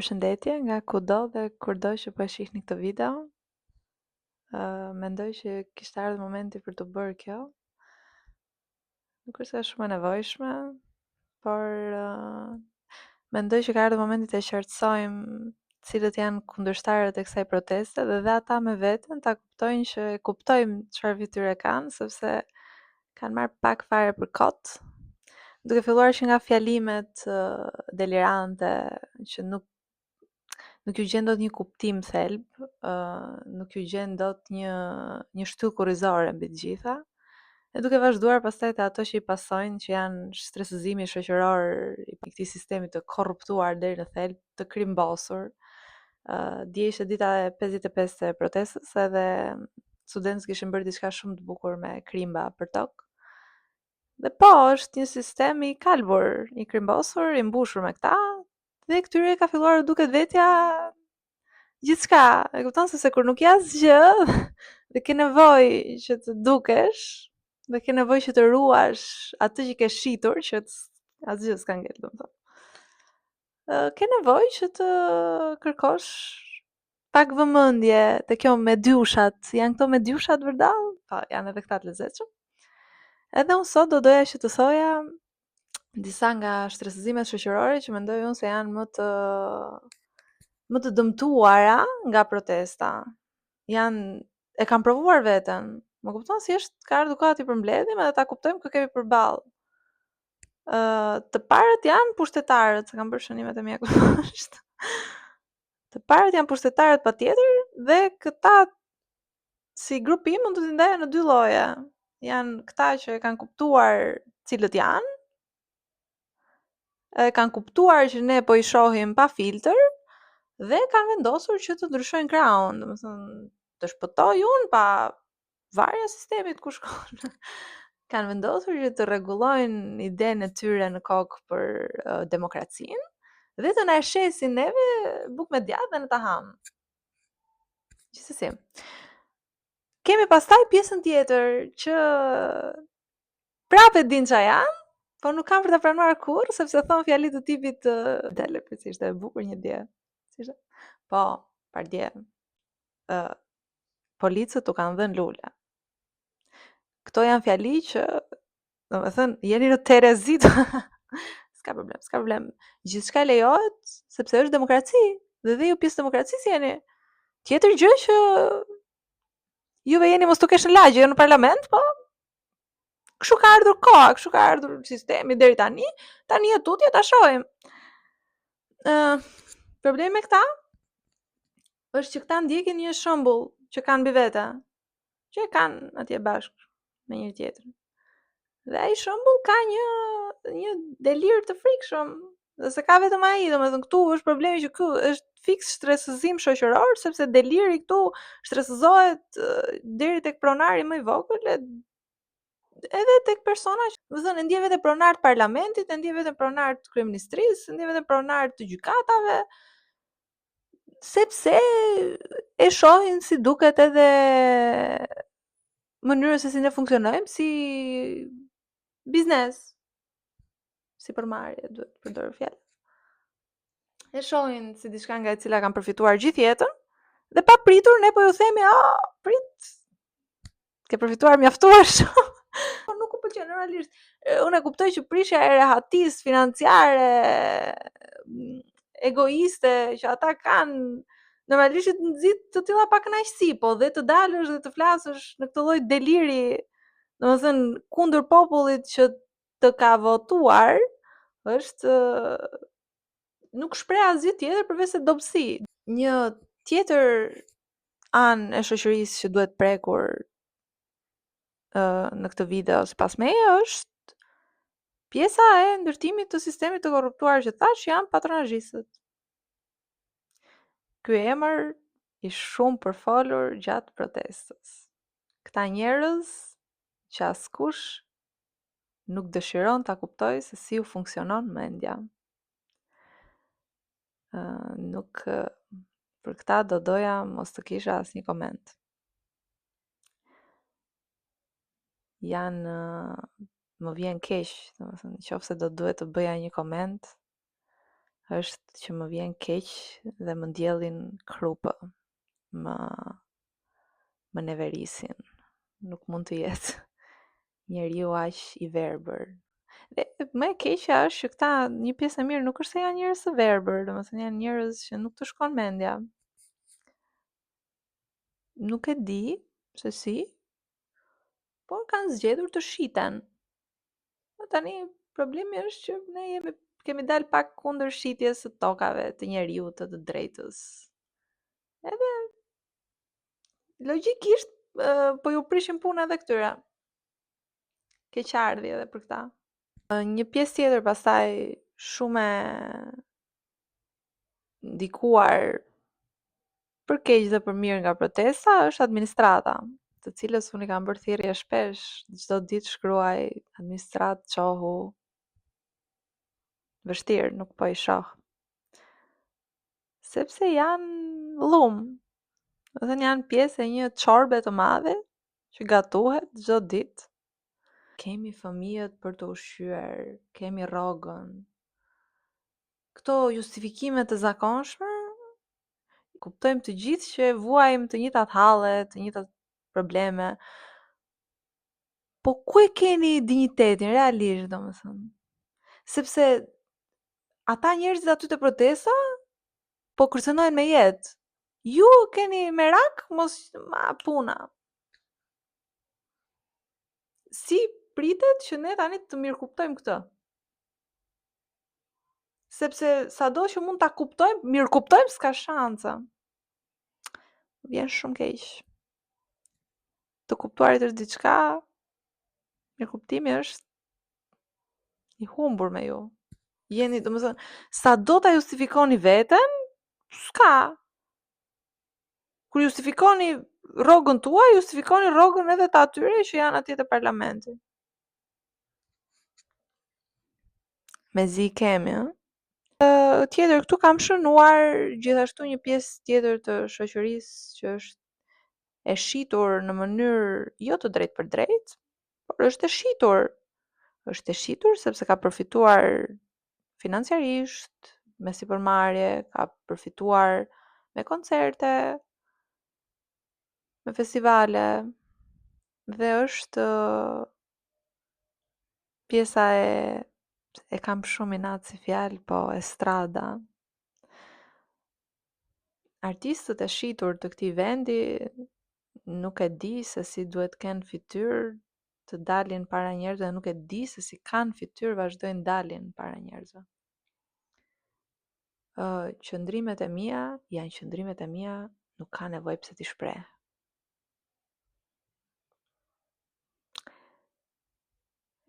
Përshëndetje nga kudo dhe kurdo që po e shihni këtë video. Uh, mendoj që kishte ardhur momenti për t'u bërë kjo. Nuk është se është shumë e nevojshme, por uh, mendoj që ka ardhur momenti të qartësojmë cilët janë kundërshtarët e kësaj proteste dhe dhe ata me veten ta kuptojnë që e kuptojmë çfarë fytyre kanë, sepse kanë marrë pak fare për kot. Duke filluar që nga fjalimet delirante që nuk nuk ju gjen dot një kuptim thelb, uh, nuk ju gjen dot një një shtyllë kurrizore mbi të gjitha. E duke vazhduar pastaj te ato që i pasojnë, që janë shtresëzimi shoqëror i këtij sistemi të korruptuar deri në thelb, të krimbosur. Uh, dje ishte dita e 55 e protestës edhe studentët kishin bërë diçka shumë të bukur me krimba për tokë. Dhe po, është një sistem i kalbur, i krimbosur, i mbushur me këta, dhe këtyre ka filluar t'u duket vetja gjithçka. E kupton sepse kur nuk je asgjë dhe ke nevojë që të dukesh, dhe ke nevojë që të ruash atë që ke shitur, që asgjë s'ka ngel, domethënë. Ke nevojë që të kërkosh pak vëmendje te kjo medyshat, janë këto medyshat vërdallë? Po, janë edhe këta të lezetshëm. Edhe unë sot do doja që të thoja disa nga shtresëzimet shoqërore që mendoj unë se janë më të më të dëmtuara nga protesta. Janë e kanë provuar veten. Më kupton si është ka ardhur koha t'i përmbledhim edhe ta kuptojmë kë kemi përballë. Ë të parët janë pushtetarët, se kam bërë shënimet e mia këtu poshtë. Të parët janë pushtetarët patjetër dhe këta si grupim mund të t'i ndaja në dy lloje. Janë këta që e kanë kuptuar cilët janë, e kanë kuptuar që ne po i shohim pa filtër dhe kanë vendosur që të ndryshojnë krahun, domethënë të shpëtoj unë pa varja sistemit ku shkon. kanë vendosur që të rregullojnë idenë e tyre në kokë për uh, demokracinë dhe të na e shesin neve bukë me djathë dhe ne ta hamë. Gjithsesi. Kemi pastaj pjesën tjetër që prapë e din ça janë, po nuk kanë për ta pranuar kurrë sepse thonë fjali të tipit uh, dale për si ishte e bukur një dje. Si ishte? Po, pardje. Ë uh, policët u kanë dhënë lule. Këto janë fjali që, domethënë, jeni në terezi. s'ka problem, s'ka problem. Gjithçka lejohet sepse është demokraci dhe dhe ju pjesë e demokracisë jeni. Tjetër gjë që juve jeni mos të kesh në lagje, jo në parlament, po kështu ka ardhur koha, kështu ka ardhur sistemi deri tani, tani e tutje ta shohim. Ë, uh, problemi me këta është që këta ndjekin një shembull që kanë mbi vete, që e kanë atje bashkë me njëri tjetrin. Dhe ai shembull ka një një delir të frikshëm. Dhe s'e ka vetëm ai, domethënë këtu është problemi që ky është fiks shtresëzim shoqëror, sepse deliri këtu shtresëzohet deri tek pronari më i vogël e edhe tek persona që, domethënë, e ndjen veten pronar të parlamentit, e ndjen veten pronar të kryeministrisë, e ndjen veten pronar të gjykatave, sepse e shohin si duket edhe mënyrën se si ne funksionojmë si biznes, sipërmarrje, duhet të përdorur fjalë. E shohin si diçka nga e cila kanë përfituar gjithë jetën dhe papritur ne po ju themi, "Ah, oh, prit, ke përfituar mjaftueshëm. Po nuk u pëlqen normalisht. Unë e kuptoj që prishja e rehatisë financiare mm, egoiste që ata kanë normalisht të nxit të tilla pakënaqësi, po dhe të dalësh dhe të flasësh në këtë lloj deliri, domethënë kundër popullit që të ka votuar, është nuk shpreh asgjë tjetër përveç se dobësi. Një tjetër anë e shoqërisë që duhet prekur uh, në këtë video sipas meje është pjesa e ndërtimit të sistemit të korruptuar që thashë janë patronazhistët. Ky emër i shumë përfolur gjatë protestës. Këta njerëz që askush nuk dëshiron ta kuptojë se si u funksionon mendja. Uh, nuk për këta do doja mos të kisha asnjë koment. Janë më vjen keq, domethënë, në qoftë se do duhet të bëja një koment, Është që më vjen keq dhe më ndjellin krupë. Më më neverisin. Nuk mund të jetë njeriu aq i verbër. Dhe më e keqja është që këta një pjesë e mirë nuk është se janë njerëz të verbër, domethënë janë njerëz që nuk të shkon mendja. Nuk e di se si, por kanë zgjedhur të shiten. Po tani problemi është që ne jemi kemi dalë pak kundër shitjes së tokave të njeriut të të drejtës. Edhe logjikisht po ju prishim punë edhe këtyre. Keqardhje edhe për këta. Një pjesë tjetër pastaj shumë e ndikuar për keq dhe për mirë nga protesta është administrata, të cilës unë i kam bërë thirrje shpesh, çdo ditë shkruaj administratë çohu. Vështirë, nuk po i shoh. Sepse janë llum. Domethënë janë pjesë e një çorbe të madhe që gatuhet çdo ditë. Kemi fëmijët për të ushqyer, kemi rrogën. Këto justifikime të zakonshme kuptojmë të gjithë që vuajmë të njëjtat halle, të njëjtat probleme. Po ku e keni dinjitetin realisht, domethënë? Sepse ata njerëzit aty te protesta po kërcënohen me jetë. Ju keni merak mos ma puna. Si pritet që ne tani të mirëkuptojmë këtë? Sepse sado që mund ta kuptojmë, mirëkuptojmë s'ka shanse. Vjen shumë keq. Të kuptuarit është diçka, mirëkuptimi është i humbur me ju. Jeni, domethënë, sado ta justifikoni veten, s'ka. Kur justifikoni rrogën tuaj, justifikoni rrogën edhe të atyre që janë atje te parlamenti. Mezi i kemi, ë? Tjetër, këtu kam shënuar gjithashtu një pjesë tjetër të shoqërisë që është e shitur në mënyrë jo të drejtpërdrejtë, por është e shitur. Është e shitur sepse ka përfituar financiarisht, me sipërmarrje, ka përfituar me koncerte, me festivale dhe është pjesa e e kam shumë inat si fjalë, po estrada. Artistët e shitur të këtij vendi nuk e di se si duhet të kenë fytyrë të dalin para njerëzve, nuk e di se si kanë fytyrë vazhdojnë dalin para njerëzve. Ë qëndrimet e mia janë qëndrimet e mia, nuk ka nevojë pse t'i shpreh.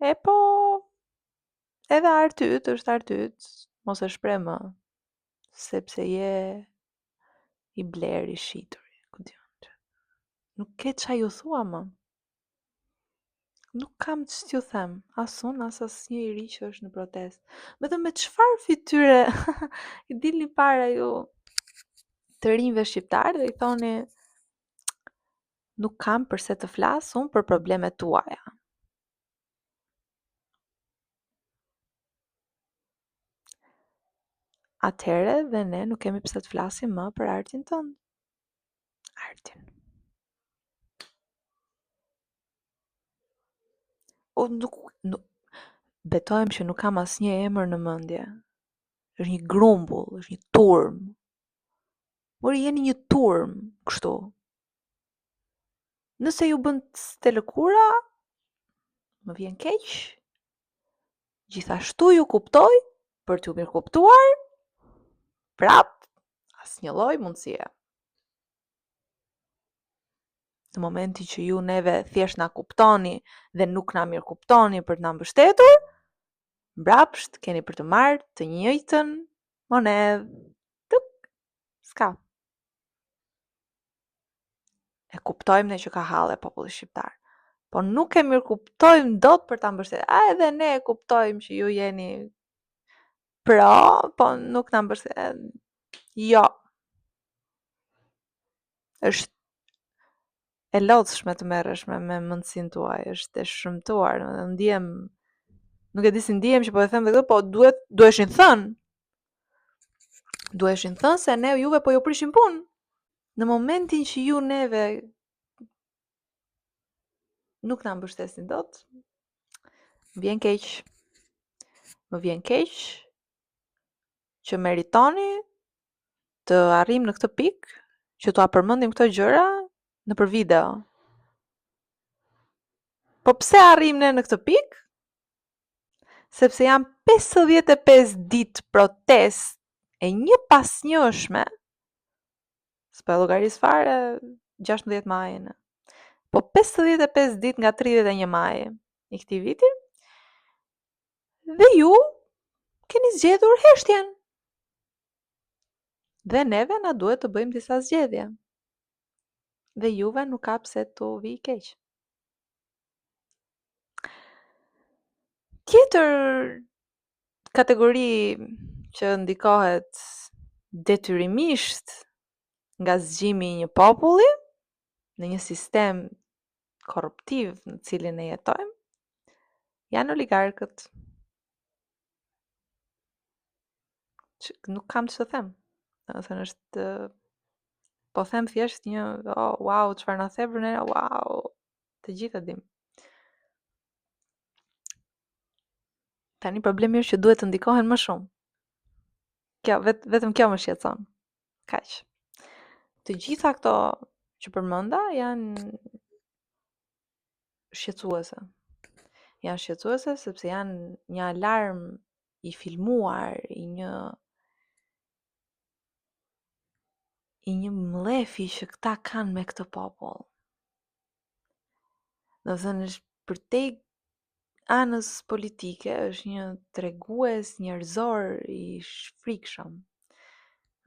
E po, edhe arti yt është arti yt, mos e shpreh më, sepse je i blerë, i shitur, ku di unë. Nuk ke ça ju thua më. Nuk kam ç't'ju them, as unë, as asnjë i ri që është në protestë. Vetëm me çfarë fytyre i dilni para ju të rinjve shqiptarë dhe i thoni nuk kam përse të flas unë për problemet tuaja. Atëherë dhe ne nuk kemi pse të flasim më për artin tënd. Artin. O, nuk, nuk, betohem që nuk kam asnjë emër në mendje. Është një grumbull, është një turmë. Por jeni një turmë kështu. Nëse ju bën te lëkura, më vjen keq. Gjithashtu ju kuptoj për t'ju mirëkuptuar. Prap, asnjë lloj mundësie. Në momentin që ju neve thjesht na kuptoni dhe nuk na mirëkuptoni për të na mbështetur, mbrapsht keni për të marrë të njëjtën monedhë. Tuk, s'ka. E kuptojmë ne që ka halle populli shqiptar, po nuk e mirëkuptojmë dot për ta mbështetur. A edhe ne e kuptojmë që ju jeni pro, po nuk na mbështet. Jo. Është e lodhshme të merresh me me mendësinë tuaj, është e shëmtuar, domethënë ndihem nuk e di si ndihem që po e them dhe këtë, po duhet duheshin thënë. Duheshin thënë se ne juve po ju prishim punë. Në momentin që ju neve nuk na mbështesni dot, më vjen keq. Më vjen keq që meritoni të arrijmë në këtë pikë që t'ua përmendim këto gjëra nëpër video. Po pse arrijmë ne në këtë pikë? Sepse janë 55 ditë protestë e njëpasnjëshme, s'po e llogaris fare 16 majin. Po 55 ditë nga 31 maji i këtij viti, dhe ju keni zgjedhur heshtjen. Dhe neve na duhet të bëjmë disa zgjedhje. Dhe juve nuk ka pse t'u vijë keq. Tjetër kategori që ndikohet detyrimisht nga zgjimi i një populli në një sistem korruptiv në të cilin ne jetojmë, janë oligarkët. Që, nuk kam ç'të them. Domethënë është po them thjesht një oh, wow, çfarë na the për ne, wow. Të gjithë e dimë. Tani problemi është që duhet të ndikohen më shumë. Kjo vet, vetëm kjo më shqetëson. Kaq. Të gjitha këto që përmenda janë shqetësuese. Janë shqetësuese sepse janë një alarm i filmuar i një i një mllefi që këta kanë me këtë popull. Domethënë është përtej anës politike, është një tregues njerëzor i frikshëm.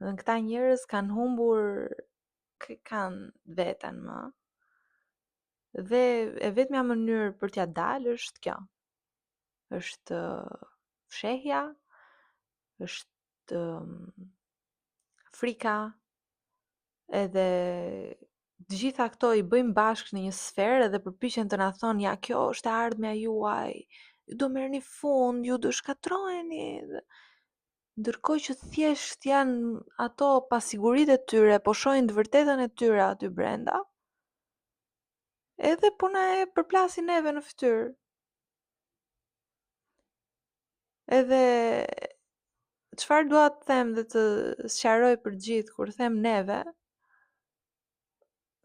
Dhe këta njerëz kanë humbur kanë veten më. Dhe e vetmja mënyrë për t'ia dalë është kjo. Është fshehja, është frika, edhe të gjitha këto i bëjnë bashkë në një sferë edhe përpiqen të na thonë ja kjo është e ardhmja juaj, ju do merrni fund, ju do shkatërroheni. Ndërkohë që thjesht janë ato pasiguritë e tyre, po shohin të vërtetën e tyre aty brenda. Edhe po na e përplasin neve në fytyrë. Edhe çfarë dua të them dhe të sqaroj për të gjithë kur them neve,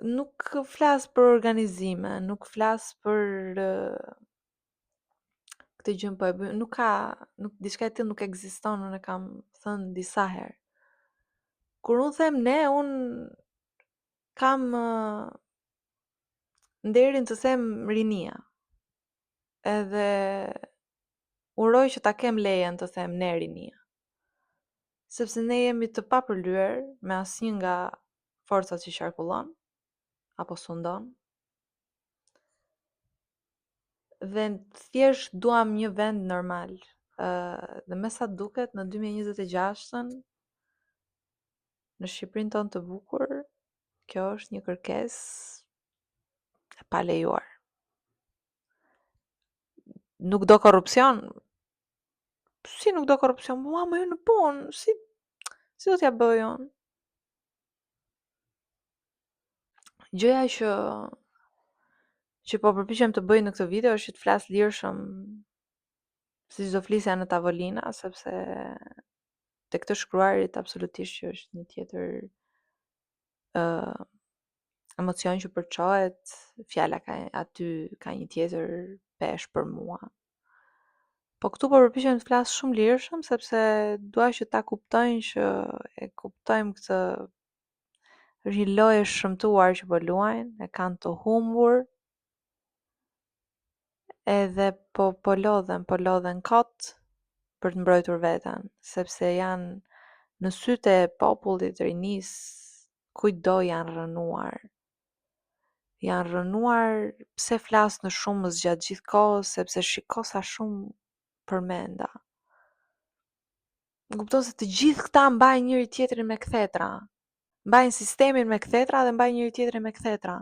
nuk flas për organizime, nuk flas për këtë gjë po e bëj, nuk ka, nuk diçka e tillë nuk ekziston, unë e kam thënë disa herë. Kur unë them ne, unë kam nderin të them rinia. Edhe uroj që ta kem lejen të them ne rinia. Sepse ne jemi të papërlyer me asnjë nga forcat që qarkullon apo sundon. Dhe thjesht duam një vend normal. Ë dhe me sa duket në 2026-ën në Shqipërinë tonë të bukur, kjo është një kërkesë e palejuar. Nuk do korrupsion? Si nuk do korrupsion? Mua më hyn në punë, si si do t'ja bëj unë? Gjëja që që po përpiqem të bëj në këtë video është që të flas lirshëm siç do flisja në tavolina, sepse tek të shkruarit absolutisht që është një tjetër uh, emocion që përçohet, fjala ka aty ka një tjetër peshë për mua. Po këtu po përpiqem të flas shumë lirshëm sepse dua që ta kuptojnë që e kuptojmë këtë është një lojë e shëmtuar që po luajnë, e kanë të humbur. Edhe po po lodhen, po lodhen kot për të mbrojtur veten, sepse janë në sytë e popullit, rinisë, kujtdo janë rrënuar. Janë rrënuar pse flas në shumës gjatë gjithë kohës, sepse shiko sa shumë përmenda. Më kupton se të gjithë këta mbajnë njëri tjetrin me kthetra. Mbajnë sistemin me kthetra dhe mbajnë njëri tjetrin me kthetra.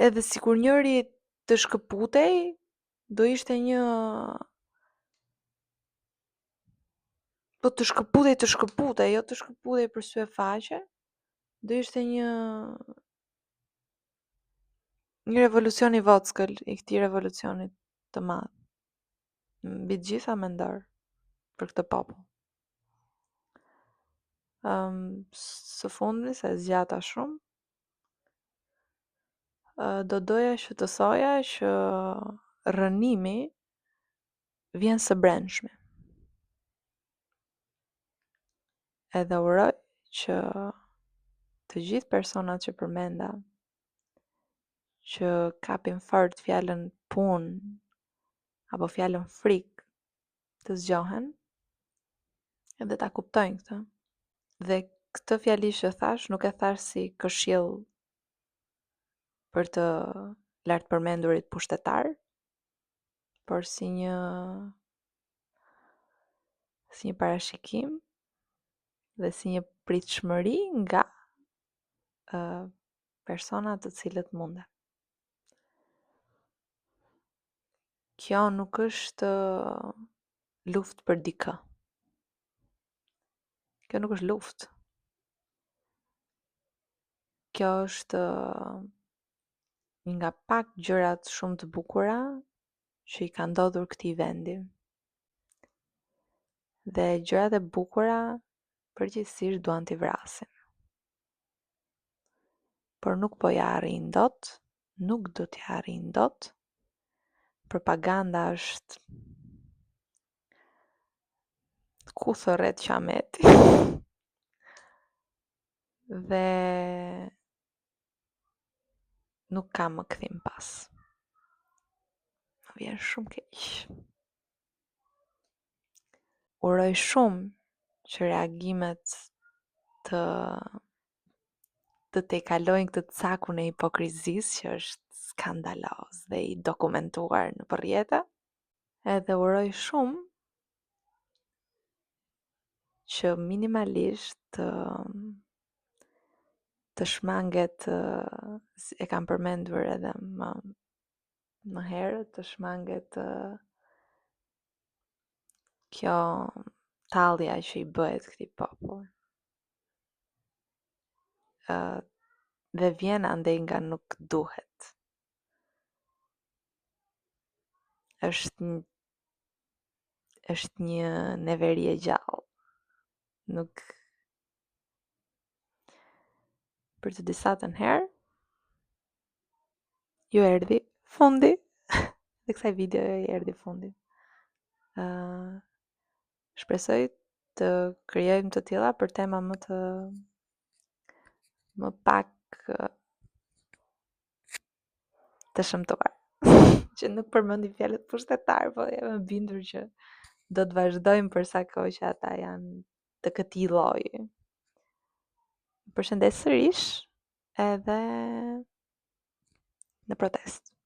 Edhe sikur njëri të shkëputej, do ishte një. Po të shkëputej, të shkëputej, jo të shkëputej për sy e faqe, do ishte një një revolucion i vockël i këtij revolucioni të madh. Mbi të gjitha mendor për këtë popull. Um, së fundmi, se e zgjata shumë, do doja që të thoja që rrënimi vjen së brendshmi. Edhe uroj që të gjithë personat që përmenda që kapin fort fjalën punë apo fjalën frikë të zgjohen edhe ta kuptojnë këtë. Dhe këtë fjali që thashë nuk e thashë si këshillë për të lartpërmendurit pushtetarë, por si një si një parashikim dhe si një pritshmëri nga uh, persona të cilët mundem. Kjo nuk është luftë për dikë. Kjo nuk është luftë. Kjo është një nga pak gjërat shumë të bukura që i ka ndodhur këtij vendi. Dhe gjërat e bukura përgjithësisht duan t'i vrasin. Por nuk po ia arrijnë dot, nuk do t'ia arrijnë dot. Propaganda është ku thërret qameti. Dhe nuk ka më kthim pas. Më vjen shumë keq. Uroj shumë që reagimet të të tejkalojnë këtë cakun e hipokrizisë që është skandaloz dhe i dokumentuar nëpër rrjete. Edhe uroj shumë që minimalisht të të shmanget e kam përmendur edhe më më herët të shmanget kjo tallja që i bëhet këtij populli. Dhe vjen andej nga nuk duhet. Është një është një neveri e gjallë. Nuk për të disatën herë ju erdhi fundi dhe kësaj videoje i erdhi fundi. Uh, shpresoj të krijojmë të tilla për tema më të më pak të shëmtuar. që nuk përmendim fjalët pushtetar, po jam e bindur që do të vazhdojmë për sa kohë që ata janë të këtij lloji. Përshëndes sërish edhe në protestë.